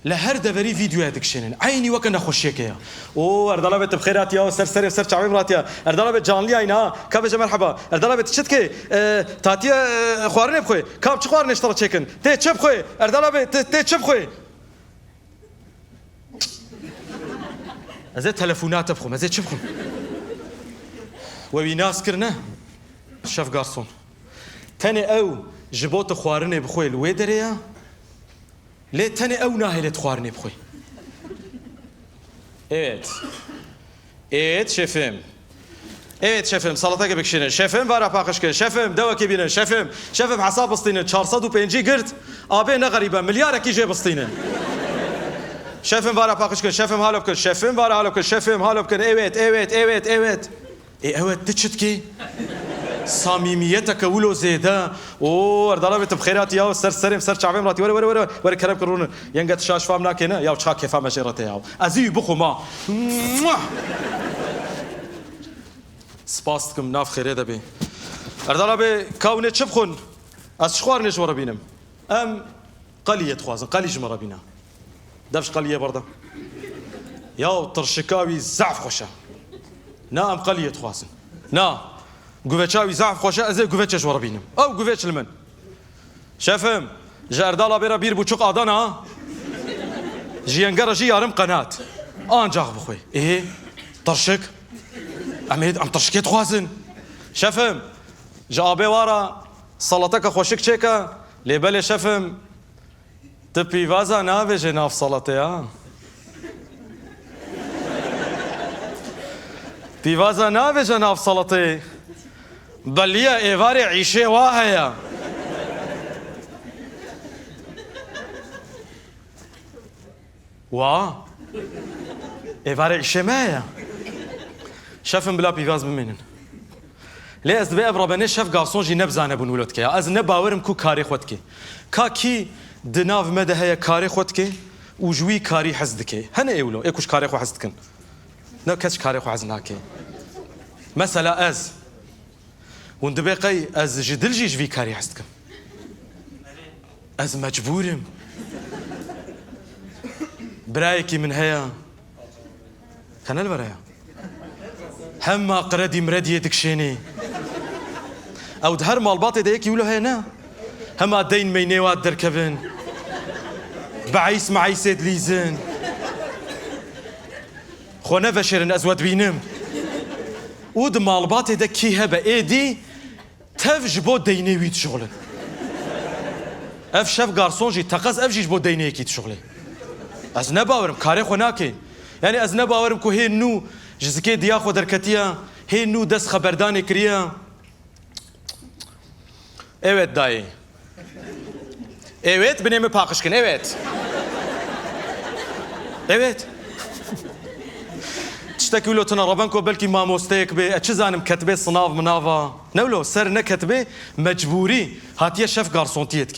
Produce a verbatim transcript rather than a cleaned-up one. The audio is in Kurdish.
Li her deverî vîdeoya dikişênin. Eynî weke nexweşiyeke ya. O, Erdal abi, tu bi xêr hatiya, ser serê, ser çavê min hatiya. Erdal abi, canlî yayna ha. Ka bêje merheba. Erdal abi, tu çi dikê? E, tatiye, e, xwarinê bixwê. Ka bi çi xwarinê ji te re çêkin? Tê çi bixwê? Erdal abi, tê, tê çi bixwê? Ez ê telefonate bixwim, ez ê çi bixwim? We wî nas kirine? Şef garson. Tenê ew ji bo tu xwarinê bixwê li wê derê ya. Lê tenê ew nahêle tu xwarinê bixwê. Evet. Evet şefim. Evet şefim, salateke bikişînin. Şefim, vara paqij kin. Şefim, dewekê bînin. Şefim, şefim, hesab bistînin. Çar sed û pêncî girt. Abê ne xerîbe, milyarekî jê bistînin. Şefim, vara paqij kin. Şefim, halo bikin. Şefim, vara halo bikin. Şefim, halo bikin. Evet, evet, evet, evet. Ê, ew e, tu çi dikî? Samîmiyeteke wilo zêde. O, Erdal abi, tu bi xêr hatî ya, ser serê min, ser çavê min hatî. Were, were, were, were, kerem kir rûnin. Yenge tu şaş fam nakê ne? Ya çiqa kêfa me jê re tê ya. Ez î bixwim ha. Mua! Spas dikim, nav xêrê de bê. Erdal abi, ka hûn ê çi bixwin? Ez çi xwarinê ji we re bînim? Em qeliyê dixwazin, qelî ji me re bîne. Dev ji qeliyê berda. Ya tirşika wî zehf xweş e. Na, em qeliyê dixwazin. Na, guveça wî zehf xweş e, ez ê guveçê ji we re bînim. Ew guveç li min. Şefim, ji Erdal abê re bir buçuk Adana, ji yenge re jî yarım kanat. Ancax bixwê. Ê, tirşik. Em ê, em tirşikê dixwazin. Şefim, ji abê wa re salateke xweşik çêke. Lê belê şefim, tu pîvaza navêje nav salatê ya. Pîvaza navêje nav salatê. Beliya êvarê îşê wa heye. Wa? Êvarê îşê me heye. Şefim, bila pîvaz bimînin. Lê ez divê ev rebenê şef garson jî nebizane bûn wilo dike ya. Ez ne bawerim ku karê xwe dike. Ka kî di nav me de heye karê xwe dike û ji wî karî hez dike? Hene ê wilo, ê ku ji karê xwe hez dikin. Ne kes ji karê xwe hez nake. Mesela ez. Hûn dibê qey ez ji dil jî ji vî karî hez dikim? Ez mecbûr im. Birayekî min heye. Ka ne li vir heye? Hema qredî mirediyê dikişênê. Ew di her malbatê de yekî wilo heye ne? Hema deyn meynê wa derkevin. Beîs meîsê dilîzin. Xwe neveşêrin, ez we dibînim. Û di malbatê de kî hebe êdî tev ji bo deynê wî dişuxulin. Ev şef garson jî teqez ev jî ji bo deynê yekî dişuxulê. Ez ne bawerim, karê xwe nake. Yanî ez ne bawerim ku hê nû ji zikê diya xwe derketiye, hê nû dest xeberdanê kiriye. Evet dayê. Evet, binê min paqij kin. Evet. Evet. Tiştekî wilo tune, reben ku belkî mamosteyek bê, e, çi zanim, ketibê sinav minava. Ne wilo, ser neketibê, mecbûrî hatiye şef garsontiyê dike.